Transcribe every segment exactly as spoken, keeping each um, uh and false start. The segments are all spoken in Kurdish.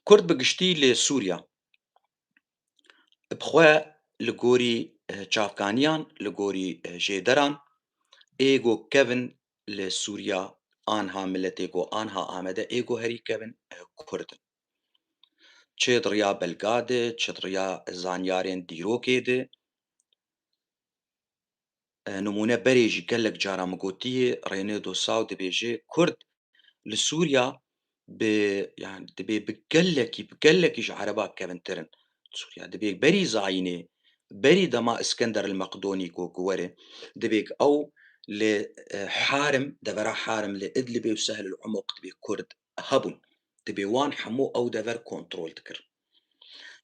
Kurd bi giştî li Sûriya, bi xwe li gorî, e, çavkaniyan, li gorî, e, jêderan, ê ku kevin li Sûriya, anha miletê ku anha Amede ê ku herî kevin, e, Kurd in. Çi di riya belga de, çi di riya zanyarên dîrokê de, e, nimûne berê jî gelek cara min gotiye, René Dosau dibêje, Kurd li Sûriya bi, yani dibê bi gelekî, bi gelekî ji Ereba kevintir in. Sûriya dibê berî zayînê, berî dema Iskender el Meqdonî ku, ku were, dibê ew li, e, Harim, devera Harim li Idlibê û Sehl el Umuq dibê Kurd hebûn. Dibê wan hemû ew dever kontrol dikir.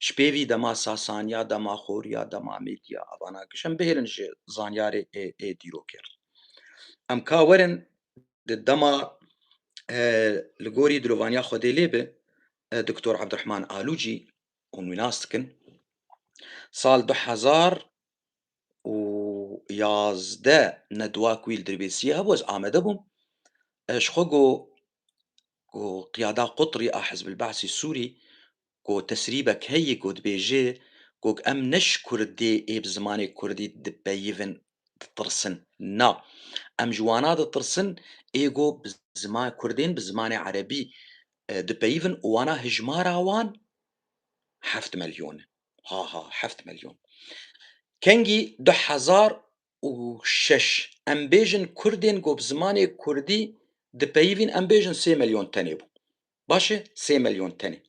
Ji pêvî dema Sasaniya, dema Xoriya, dema Mêdiya, evana giş em bihêlin ji zanyarê ê, ê dîrokê re. Em ka werin di dema, e, li gorî dilovaniya Xwedê lê be, e, Doktor Abdurrahman Alûcî, hûn wî nas dikin. Sal du hezar û yazdeh nedwa ku wî li Dirbêsiyê hebû, ez amade bûm. E, ji xwe got, got qiyada qutrî a Hizb el-Ba'sî Sûrî, got tesrîbek heye, got dibêje, got em ne ji Kurdê ê bi zimanê Kurdî dipeyivin, ditirsin. Na. Em ji wana ditirsin, ê got bi ziman-, Kurdên bi zimanê Erebî, e, dipeyivin û wana hijmara wan heft milyon e. Ha, ha, heft milyon. Kengî du hezar û şeş, em bêjin Kurdên ku bi zimanê Kurdî dipeyivîn, em bêjin sê milyon tenê bû. Baş e, sê milyon tenê.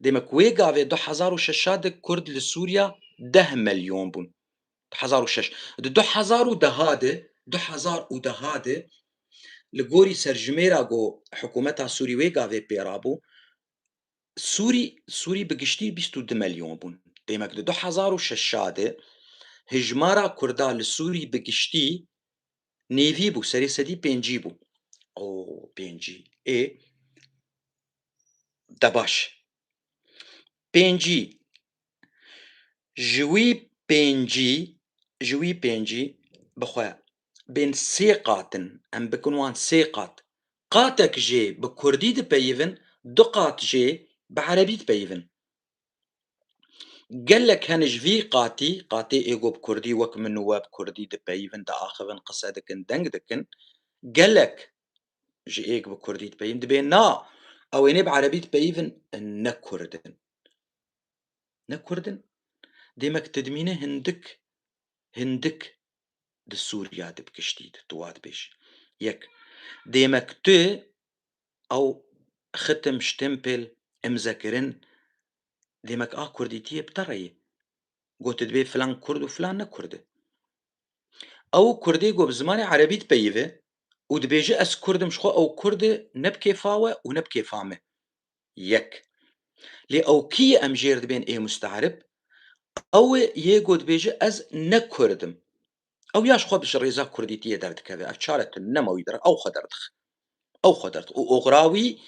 Demek wê gavê du hezar û şeş de Kurd li Sûriya deh milyon bûn. Du hezar û şeş. Di du hezar û deh de, du hezar û deh de li gorî serjimêra ku hikûmeta Sûrî wê gavê pê rabû, Sûrî, Sûrî bi giştî bîst û du milyon bûn. Demek di du hezar û şeş de hijmara Kurda li Sûrî bi giştî nêvî bû, serê sedî pêncî bû. O, pêncî. Ê, de baş. Pêncî. Ji wî pêncî, ji wî pêncî bi xwe bên sê qat in, em bikin wan sê qat. Qatek jê bi Kurdî dipeyivin, du qat jê bi Erebî dipeyivin. Gelek hene ji vî qatî, qatê ê ku bi Kurdî wek min û we bi Kurdî dipeyivin, diaxivin, qise dikin, deng dikin. Gelek ji ê ku bi Kurdî dipeyivin dibê na, ew ê nê bi Erebî dipeyivin, ne Kurd in. Ne Kurd in. Demek tu dimîne hindik, hindik di Sûriya de bi giştî de, tu wa dibêjî. Yek. Demek tu ew xitim, stempel, imzekirin, demek a Kurdîtiyê bi te re ye. Got dibê filan Kurd û filan ne Kurd e. Ew Kurdê ku bi zimanê Erebî dipeyive û dibêje, ez Kurd im, ji xwe ew Kurd e, ne bi kêfa we û ne bi kêfa me. Yek. Lê ew kî ye em jêr dibên ê musteerib? Ew ê yê ku dibêje, ez ne Kurd im. Ew ya ji xwe bi ji rêza Kurdîtiyê derdikeve. Ev çare tune nema wî der, ew xwe derdixe. Ew xwe derdix. Û oxra wî,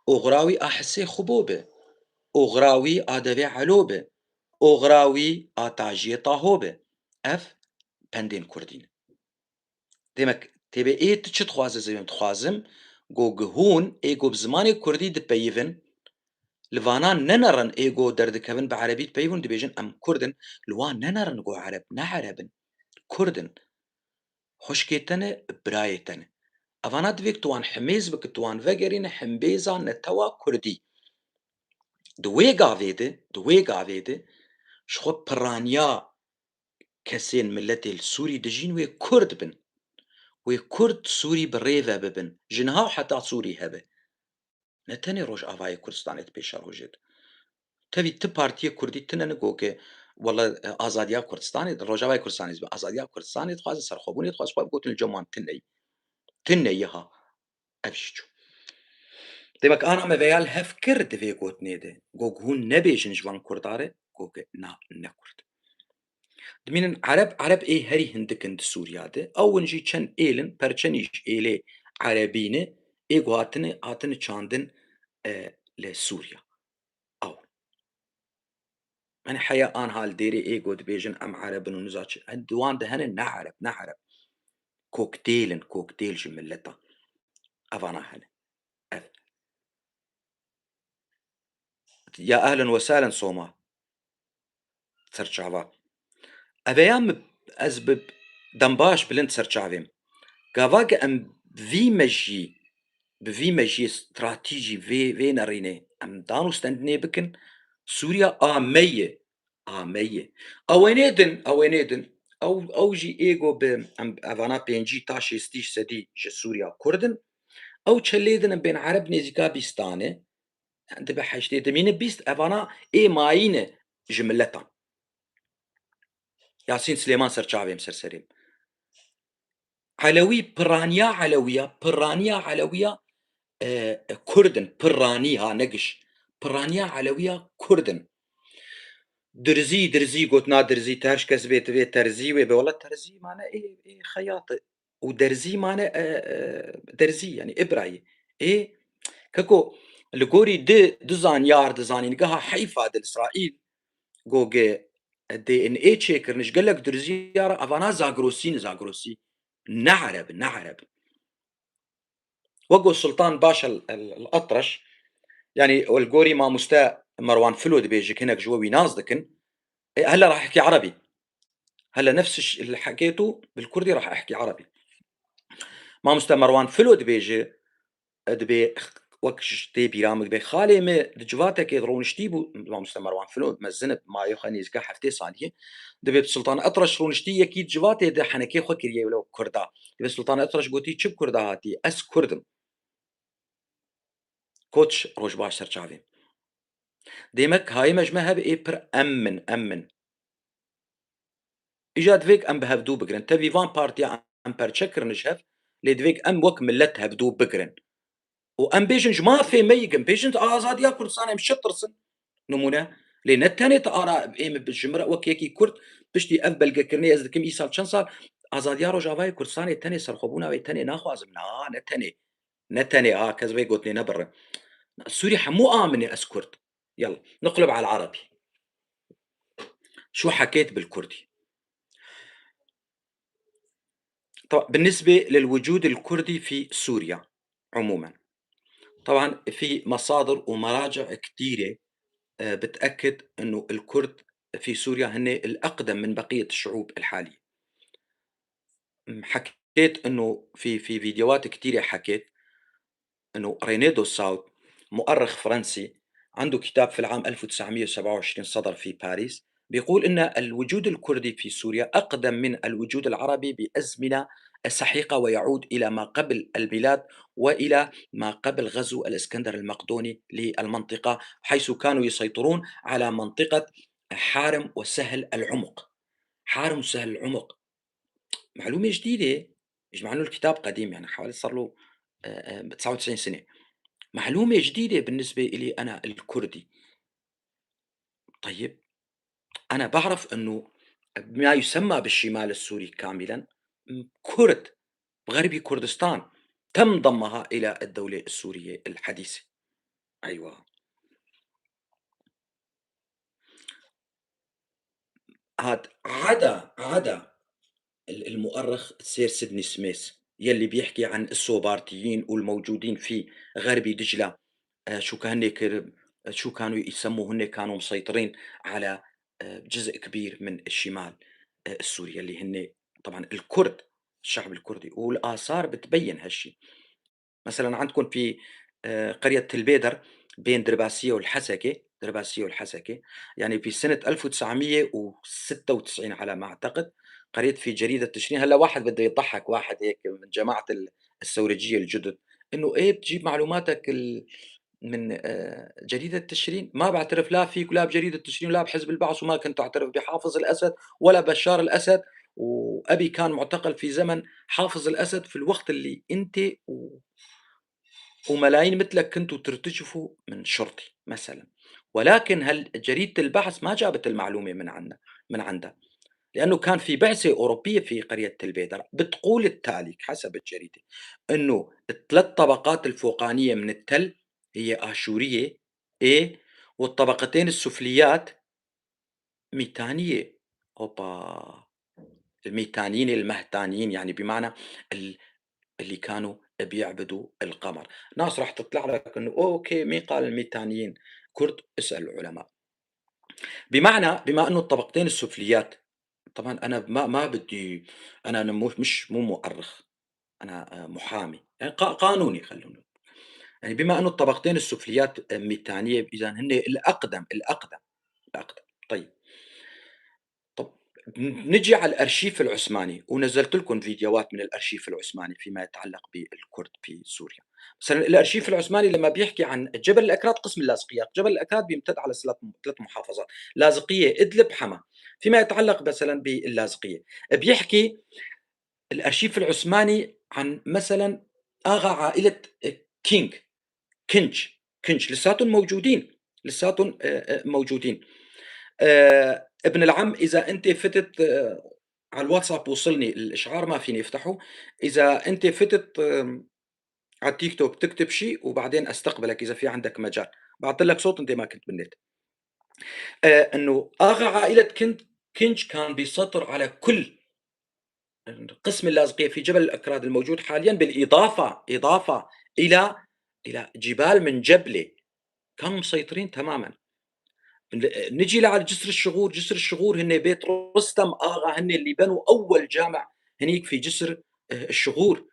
oxra wî a hisê Xubo be. Oxra wî a devê Elo be. Oxra wî a tajiyê Taho be. Ev pendên Kurdî ne. Demek, tê bê ê tu çi dixwaze zêwên? Dixwazim, go gi hûn, ê go bi zimanê Kurdî dipeyivin, li vana nenerin, ê go derdikevin bi Erebî dipeyivin, dibêjin, em Kurd in, li wan nenerin, go Ereb, ne Ereb in. Kurd in. Xwişkê te ne, birayê te ne. Evana divê ku tu wan himêz bike, tu wan vegerîne himbêza netewa Kurdî. Di wê gavê de, di wê gavê de, ji xwe piraniya kesên miletê li Sûrî dijîn wê Kurd bin. Wê Kurd Sûrî bi rê ve bibin. Ji niha û heta Sûrî hebe. Ne tenê Rojavayê Kurdistanê di pêşerojê de. Tevî ti partiyê Kurdî tune ne goke, wele, e, azadiya Kurdistanê, Rojavayê Kurdistanê dibe, azadiya Kurdistanê dixwaze, serxwebûnê dixwaze, xwe gotin li cem wan tune ye. Tune ye ha. Ev jî çû. Demek ana me veya li hev kir di vê gotinê de. Got hûn nebêjin ji van Kurda re, got na, ne Kurd. Dimînin Ereb, Ereb ê herî hindik in di Sûriya de. Ew in jî çend êl in, perçenî ji êlê Erebî ne, ê ku hatine, hatine çandin, e, li Sûriya. Ew. Yanî heya anha li dêrê ê ku dibêjin em Ereb in û niza çi. Di wan de hene ne Ereb, ne Ereb. Koktêl in, koktêl ji mileta. Evana hene. Ev. Ya ehlen we sehlen Soma. Serçava. Eveya min ez bi dembaş bilind serçavêm. Gava ke em vî mejî, bi vî mejiyê stratejî vê, vê nerînê em dan û stendinê bikin, Sûriya a me ye. A me ye. Ewênê din, ewênê din. Ew, ew jî êgo bi em, evana pêncî ta şêstî sedî ji Sûriya Kurd in. Ew çelê din em bên Ereb nêzîka bîstan e. Dibe heştê dimîne bîst, evana ê mayî ne ji miletan. Yasîn Silêman serçavêm serserêm. Elewî, piraniya Elewiya, piraniya Elewiya, e, e, Kurd in, piranî ha, ne giş. Piraniya Elewiya Kurd in. Dirzî, dirzî, gotina dirzî, terş kes bê, divê terzî wê be. Wela terzî mane ê, ê xeyat e. Û derzî mane, e, e, derzî, yani îbrayî. Ê, keko, li gorî di, di zanyar, di zanîngeha heyfa di Îsraîl, go ge D N A çêkirin, ji gelek dirziya re evana Zagrosî ne, Zagrosî. Ne Ereb, ne Ereb. Wek go Sultan Baş el, el, el Atreş, yani li gorî mamoste Merwan Filo dibêje, hinek ji we wî nas dikin, ê, hela rahekî Erebî. Hela nefs ş-, el hekêtu bil Kurdî rah ehkî Erebî. Mamoste Merwan Filo dibêje, e, dibê wek ji tê bîra min dibê, xalê me di civatekê de rûniştî bû, mamoste Merwan Filo, mezin e, mayê xwe nêzîka heftê salî ye. Dibê bi Sultan Atreş rûniştî, yekî di civatê de henekê xwe kiriye wilo Kurda. Dibê Sultan Atreş gotî, çi bi Kurda hatî? Ez Kurd im. Koç, roj baş serçavê. Demek hayê me ji me hebe ê pir em min, em min. Îja divêk em bi hevdû bigirin. Tevî van partiya em perçe kirin ji hev, lê divêk em wek milet hevdû bigirin. Û em bêjin ji mafê me yigin, bêjin azadiya Kurdistanê em çi tirsin. Nimûne. Lê ne tenê ti ara ê min bi ji min re wek yekî Kurd piştî ev belgekirinê ez dikim îsal çend sal, azadiya Rojavayê Kurdistanê tenê serxwebûna wê tenê naxwazim. Na, ne tenê. Ne tenê, ha, kes vê gotinê nebirre. Sûrî hemû a min e, ez Kurd. Yalla, نقلب على العربي. شو حكيت بالكردي؟ طبعًا، بالنسبة للوجود الكردي في سوريا عمومًا، طبعًا في مصادر ومراجع كتيرة، آه، بتأكد إنه الكرد في سوريا هن الأقدم من بقية الشعوب الحالية. م، حكيت إنه في، في فيديوهات كتيرة حكيت إنه ريني دوساوت، مؤرخ فرنسي، عنده كتاب في العام ألف وتسعمية وسبعة وعشرين صدر في باريس، بيقول إن الوجود الكردي في سوريا أقدم من الوجود العربي بأزمنة سحيقة، ويعود إلى ما قبل الميلاد وإلى ما قبل غزو الإسكندر المقدوني للمنطقة، حيث كانوا يسيطرون على منطقة حارم وسهل العمق. حارم وسهل العمق. معلومة جديدة، مع إنه الكتاب قديم، يعني حوالي صار له، آه، آه، تسعة وتسعين سنة. معلومة جديدة بالنسبة إلي أنا الكردي. طيب، أنا بعرف إنه ما يسمى بالشمال السوري كاملًا، كرد، غربي كردستان، تم ضمها إلى الدولة السورية الحديثة. أيوة. هاد عدا، عدا ال-، المؤرخ السير سيدني سميث، يلي بيحكي عن السوبارتيين والموجودين في غربي دجلة، آه، شو كهني كر-، شو كانوا يسموا، هني كانوا مسيطرين على، آه، جزء كبير من الشمال، آه، السوري، يلي هني طبعًا الكرد، الشعب الكردي، والآثار بتبين هالشي. مثلًا عندكن في، آه، قرية تلبيدر بين درباسية والحسكة، درباسية والحسكة، يعني في سنة ألف وتسعمية وستة وتسعين على ما أعتقد، قريت في جريدة تشرين، هلأ واحد بده يضحك، واحد هيك من جماعة ال-، السورجية الجدد، إنه إيه بتجيب معلوماتك ال-، من، آه، جريدة تشرين؟ ما بعترف لا فيك ولا بجريدة تشرين ولا بحزب البعث، وما كنت أعترف بحافظ الأسد ولا بشار الأسد، وأبي كان معتقل في زمن حافظ الأسد في الوقت اللي أنت و-، وملايين مثلك كنتوا ترتجفوا من شرطي مثلًا. ولكن هل جريدة البعث ما جابت المعلومة من عنا، من عندها؟ لأنه كان في بعثة أوروبية في قرية تلبيدر بتقول التالي حسب الجريدة، إنه الثلاث طبقات الفوقانية من التل هي آشورية، إيه، والطبقتين السفليات ميتانية. أوبا. الميتانيين، المهتانيين، يعني بمعنى ال-، اللي كانوا بيعبدوا القمر. ناس راح تطلع لك إنه: "أوكي، مين قال الميتانيين؟" كرد، اسأل العلماء. بمعنى، بما إنه الطبقتين السفليات، طبعًا أنا ما، ما بدي، أنا، أنا مو، مش، مو مؤرخ، أنا، آه، محامي، يعني قا-، قانوني، خلونا نقول. يعني بما إنه الطبقتين السفليات، آه، ميتانية، إذا هن الأقدم، الأقدم، الأقدم. طيب. طب، ن-، نجي على الأرشيف العثماني، ونزلت لكم فيديوهات من الأرشيف العثماني فيما يتعلق بالكرد في سوريا. مثلًا الأرشيف العثماني لما بيحكي عن جبل الأكراد، قسم اللاذقيات، جبل الأكراد بيمتد على ثلاث م-، ثلاث محافظات، لاذقية، إدلب، حما. فيما يتعلق مثلًا باللاذقية، بيحكي الأرشيف العثماني عن مثلًا آغا عائلة كينج، كنج، كنج، لساتهم موجودين، لساتهم، آه، آه، موجودين. آه، ابن العم، إذا أنت فتت، آه، على الواتساب وصلني الإشعار، ما فيني أفتحه. إذا أنت فتت، آم، على التيك توك تكتب شيء وبعدين أستقبلك إذا في عندك مجال. بعت لك صوت، أنت ما كنت بالنت. آه، إنه آغا عائلة كنج، كنج كان بيسيطر على كل قسم اللاذقية في جبل الأكراد الموجود حاليًا، بالإضافة، إضافة إلى، إلى جبال من جبلة، كانوا مسيطرين تمامًا. ن-، نجي لعلى جسر الشغور. جسر الشغور هن بيت رستم آغا، هن اللي بنوا أول جامع هنيك في جسر، آه، الشغور.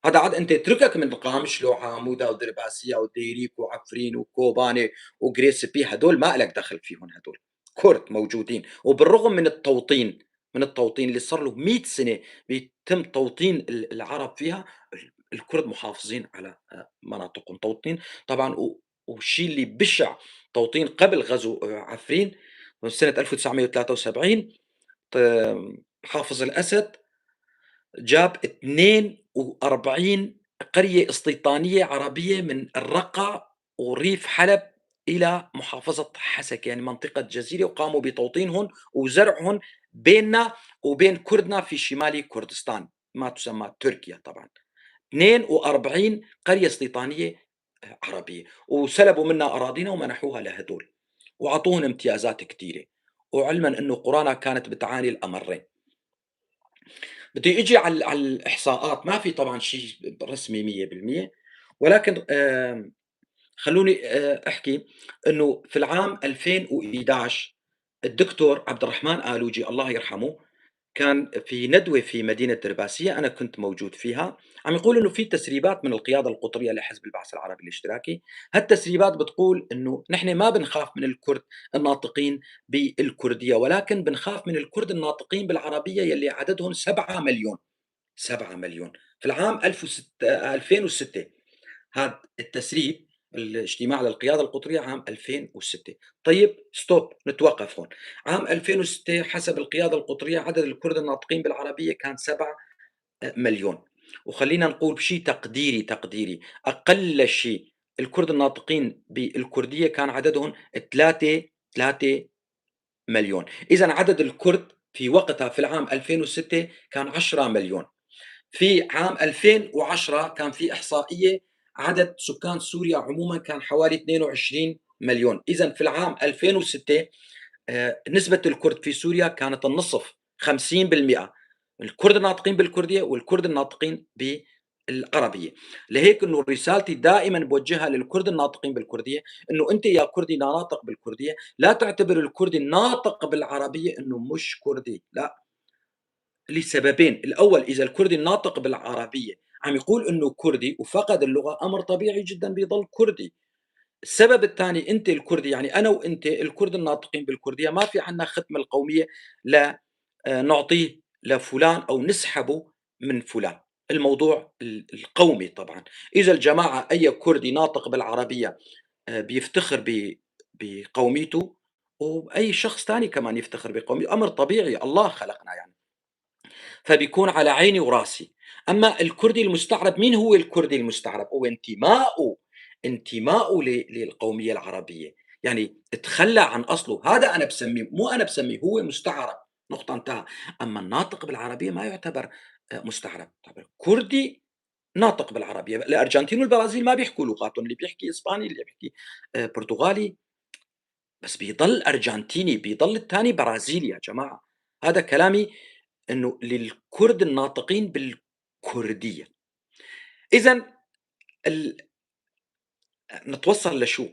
هذا عاد أنت اتركك من قامشلو وحامودة ودرباسية وديريك وعفرين وكوباني وقريسبي، هدول ما إلك دخل فيهم، هدول كرد موجودين. وبالرغم من التوطين، من التوطين اللي صار له مية سنة بيتم توطين ال-، العرب فيها، ال-، الكرد محافظين على، آه، مناطقهم. توطين طبعًا، و-، والشي اللي بشع، توطين قبل غزو، آه، عفرين، من سنة ألف وتسعمية وتلاتة وسبعين، ط-، حافظ الأسد جاب اثنين وأربعين قرية استيطانية عربية من الرقة وريف حلب إلى محافظة حسكة، يعني منطقة جزيرة، وقاموا بتوطينهم وزرعهم بيننا وبين كردنا في شمال كردستان، ما تسمى تركيا طبعًا. اثنين وأربعين قرية استيطانية عربية، وسلبوا منا أراضينا ومنحوها لهدول، وعطوهم امتيازات كتيرة، وعلمًا إنه قرانا كانت بتعاني الأمرين. بدي إجي على ال-، على الإحصاءات، ما في طبعًا شي رسمي مية بالمية، ولكن، آم، خلوني، آه، أحكي إنه في العام ألفين وإحدعش الدكتور عبد الرحمن آلوجي، الله يرحمه، كان في ندوة في مدينة درباسية، أنا كنت موجود فيها، عم يقول إنه في تسريبات من القيادة القطرية لحزب البعث العربي الاشتراكي. هالتسريبات بتقول إنه نحن ما بنخاف من الكرد الناطقين بالكردية، ولكن بنخاف من الكرد الناطقين بالعربية يلي عددهم سبعة مليون. سبعة مليون. في العام ألف وستة، ألفين وستة، هاد التسريب، الاجتماع للقيادة القطرية عام ألفين وستة. طيب، ستوب، نتوقف هون. عام ألفين وستة حسب القيادة القطرية عدد الكرد الناطقين بالعربية كان سبعة مليون. وخلينا نقول بشي تقديري، تقديري، أقل شي الكرد الناطقين بالكردية كان عددهم تلاتة، تلاتة مليون. إذن عدد الكرد في وقتها في العام ألفين وستة كان عشرة مليون. في عام ألفين وعشرة كان في إحصائية عدد سكان سوريا عمومًا كان حوالي اثنين وعشرين مليون. إذن في العام ألفين وستة، آه، نسبة الكرد في سوريا كانت النصف، خمسين بالمئة. الكرد الناطقين بالكردية والكرد الناطقين بالعربية. لهيك إنه رسالتي دائمًا بوجهها للكرد الناطقين بالكردية، إنه أنت يا كردي ناطق بالكردية، لا تعتبر الكردي الناطق بالعربية إنه مش كردي، لا. لسببين. الأول، إذا الكردي الناطق بالعربية عم يقول إنه كردي وفقد اللغة، أمر طبيعي جدًا بيضل كردي. السبب الثاني، أنت الكردي، يعني أنا وأنت الكرد الناطقين بالكردية، ما في عنا ختم القومية ل-، آه، نعطيه لفلان أو نسحبه من فلان. الموضوع ال-، القومي طبعًا. إذا الجماعة أي كردي ناطق بالعربية، آه، بيفتخر ب-، بقوميته، وأي شخص تاني كمان يفتخر بقوميته، أمر طبيعي، الله خلقنا يعني. فبيكون على عيني وراسي. أما الكردي المستعرب، مين هو الكردي المستعرب؟ هو انتماؤه، انتماؤه ل-، للقومية العربية، يعني اتخلى عن أصله. هذا أنا بسميه، مو أنا بسميه، هو مستعرب، نقطة، انتهى. أما الناطق بالعربية ما يعتبر، آه، مستعرب، يعتبر كردي ناطق بالعربية. الأرجنتين والبرازيل ما بيحكوا لغاتهم، اللي بيحكي إسباني، اللي بيحكي، آه، برتغالي، بس بيضل أرجنتيني، بيضل التاني برازيلي يا جماعة. هذا كلامي إنه للكرد الناطقين بالكردية. إذن ال-، نتوصل لشو؟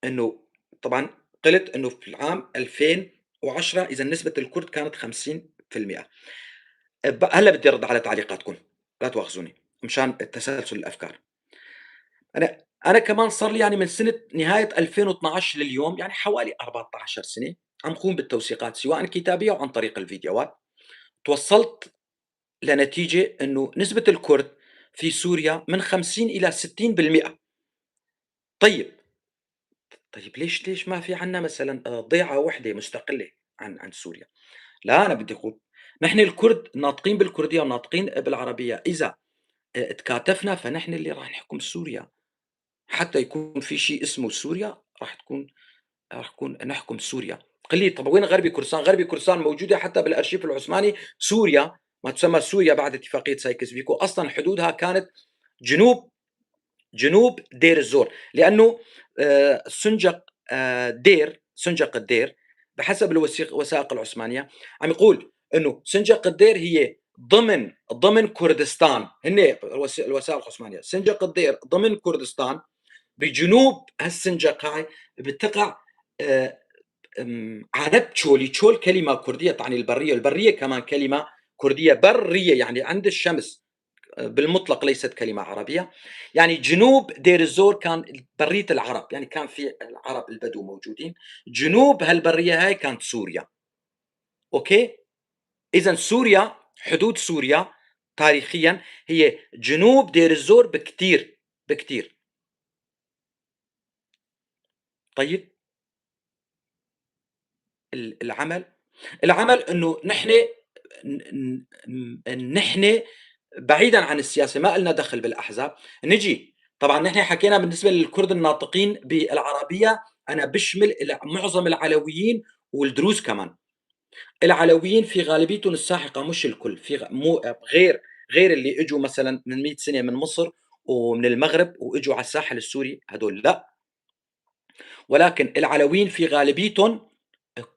إنه طبعًا قلت إنه في العام ألفين وعشرة إذا نسبة الكرد كانت خمسين في المية. ب-، هلأ بدي أرد على تعليقاتكم، لا تواخذوني، مشان التسلسل الأفكار. أنا، أنا كمان صار لي يعني من سنة نهاية ألفين واثناعش لليوم، يعني حوالي أربعتعش سنة، عم قوم بالتوثيقات سواء كتابية أو عن طريق الفيديوهات. توصلت لنتيجة إنه نسبة الكرد في سوريا من خمسين إلى ستين بالمئة. طيب، طيب، ليش، ليش ما في عنا مثلًا، آه، ضيعة وحدة مستقلة عن، عن سوريا؟ لا، أنا بدي أقول، نحن الكرد ناطقين بالكردية وناطقين بالعربية، إذا، آه، تكاتفنا فنحن اللي راح نحكم سوريا. حتى يكون في شيء اسمه سوريا، راح تكون، راح تكون نحكم سوريا. قل لي: "طب وين غربي كردستان؟" غربي كردستان موجودة حتى بالأرشيف العثماني، سوريا، ما تسمى سوريا بعد اتفاقية سايكس بيكو، أصلًا حدودها كانت جنوب، جنوب دير الزور، لأنه، آه، سنجق، آه، دير، سنجق الدير، بحسب الوثيق-، الوثائق العثمانية، عم يقول إنه سنجق الدير هي ضمن، ضمن كردستان، هن الوث-، الوثائق العثمانية، سنجق الدير ضمن كردستان، بجنوب هالسنجق هاي بتقع، آه، أم، عرب تشولي، تشول كلمة كردية تعني البرية، البرية كمان كلمة كردية، برية يعني عند الشمس، آه، بالمطلق ليست كلمة عربية. يعني جنوب دير الزور كان برية العرب، يعني كان في العرب البدو موجودين. جنوب هالبرية هاي كانت سوريا. أوكي؟ إذن سوريا، حدود سوريا تاريخيًا هي جنوب دير الزور بكتير، بكتير. طيب؟ ال-، العمل، العمل إنه نحن ن-، ن-، ن-، نحن بعيدًا عن السياسة، ما إلنا دخل بالأحزاب. نجي، طبعًا نحن حكينا بالنسبة للكرد الناطقين بالعربية، أنا بشمل الع-، معظم العلويين والدروز كمان. العلويين في غالبيتهم الساحقة، مش الكل، في غ-، مو، غير، غير اللي إجوا مثلًا من مية سنة من مصر ومن المغرب وإجوا على الساحل السوري، هدول لا. ولكن العلويين في غالبيتهم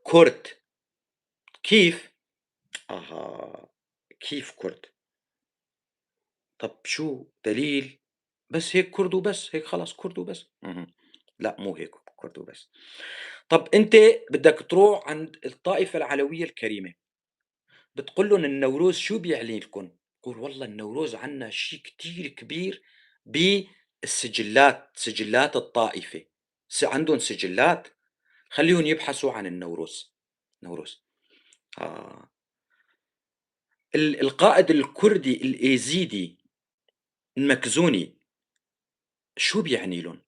كرد. كيف؟ أها، كيف كرد؟ طب شو دليل؟ بس هيك كرد وبس، هيك خلص كرد وبس. مهم. لا، مو هيك كرد وبس. طب أنت بدك تروح عند الطائفة العلوية الكريمة، بتقول لهم: "النوروز شو بيعني لكم؟" بقول: "والله النوروز عنا شي كتير كبير بالسجلات، سجلات الطائفة. س-، عندهم سجلات، خليهم يبحثوا عن النوروز." نوروز. آه. ال-، القائد الكردي الإيزيدي المكزوني، شو بيعني لهم؟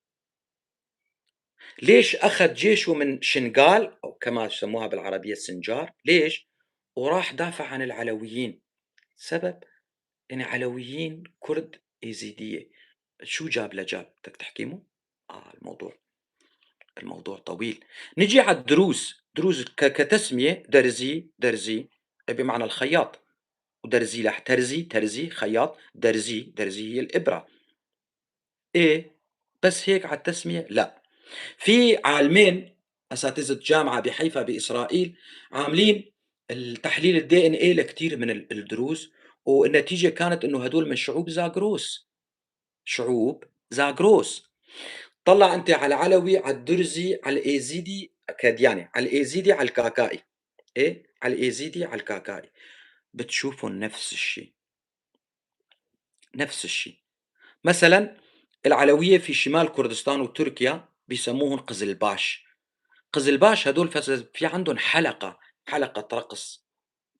ليش أخذ جيشه من شنغال، أو كما يسموها بالعربية سنجار؟ ليش؟ وراح دافع عن العلويين. سبب؟ يعني علويين كرد إيزيدية. شو جاب لجاب؟ بدك تحكي مو؟ آه، الموضوع، الموضوع طويل. نجي على الدروز. دروز ك-، كتسمية درزي، درزي بمعنى الخياط. ودرزي لح ترزي، ترزي، خياط، درزي، درزي هي الإبرة. إيه، بس هيك على التسمية؟ لا. في عالمين أساتذة جامعة بحيفا بإسرائيل عاملين التحليل ال D N A لكتير من ال-، الدروز، والنتيجة كانت إنه هدول من شعوب زاغروس. شعوب زاغروس. طلع أنت على العلوي، على الدرزي، على الإيزيدي، كادياني، على الإيزيدي، على الكاكائي. إيه؟ على الإيزيدي، على الكاكائي. بتشوفوا نفس الشي. نفس الشي. مثلًا العلوية في شمال كردستان وتركيا بيسموهم قزلباش. قزلباش هدول فس-، في عندهم حلقة، حلقة رقص،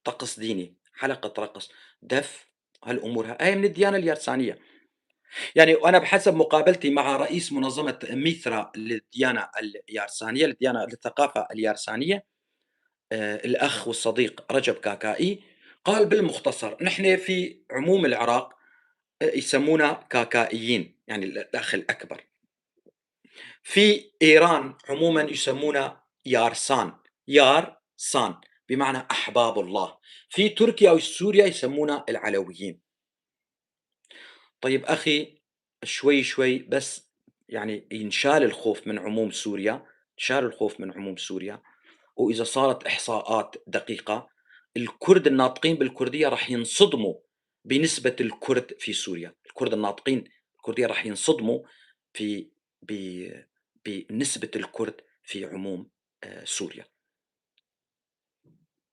طقس ديني، حلقة رقص، دف، هالأمور ه-، هاي من الديانة اليارسانية. يعني، وأنا بحسب مقابلتي مع رئيس منظمة ميثرا للديانة اليارسانية، للديانة، للثقافة اليارسانية، آه، الأخ والصديق رجب كاكائي، قال بالمختصر: "نحن في عموم العراق، آه، يسمونا كاكائيين"، يعني ال-، الأخ الأكبر. في إيران عمومًا يسمونا يارسان، يار سان، بمعنى أحباب الله. في تركيا وسوريا يسمونا العلويين. طيب أخي، شوي شوي بس، يعني، ينشال الخوف من عموم سوريا، ينشال الخوف من عموم سوريا. وإذا صارت إحصاءات دقيقة، الكرد الناطقين بالكردية رح ينصدموا بنسبة الكرد في سوريا. الكرد الناطقين الكردية رح ينصدموا في، ب-، بنسبة الكرد في عموم، آه، سوريا.